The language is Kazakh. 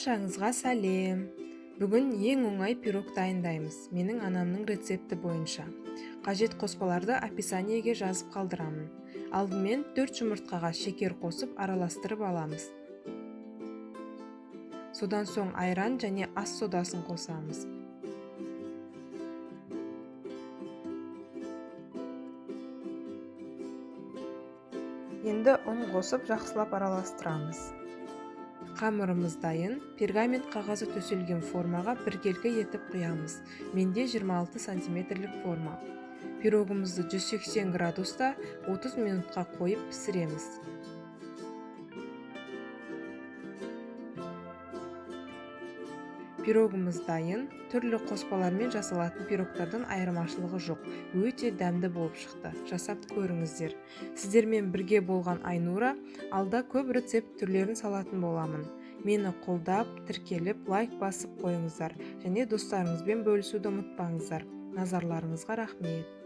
Баршаңызға сәлем! Бүгін ең оңай пирог дайындаймыз, менің анамның рецепті бойынша. Қажет қоспаларды описаниеге жазып қалдырамын. Алдымен 4 жұмыртқаға шекер қосып араластырып аламыз. Содан соң айран және ас содасын қосамыз. Енді ұн қосып жақсылап араластырамыз. Қамырымыз дайын, пергамент қағазы төселген формаға біркелкі етіп құямыз. Менде 26 сантиметрлік форма. Пирогымызды 180 градуста 30 минутқа қойып пісіреміз. Пирогымыз дайын, түрлі қоспалармен жасалатын пирогтардан айырмашылығы жоқ. Өте дәмді болып шықты. Жасап көріңіздер. Сіздермен бірге болған Айнура, алда көп рецепт түрлерін салатын боламын. Мені қолдап, тіркеліп, лайк басып қойыңыздар және достарыңызбен бөлісуді ұмытпаңыздар. Назарларыңызға рахмет.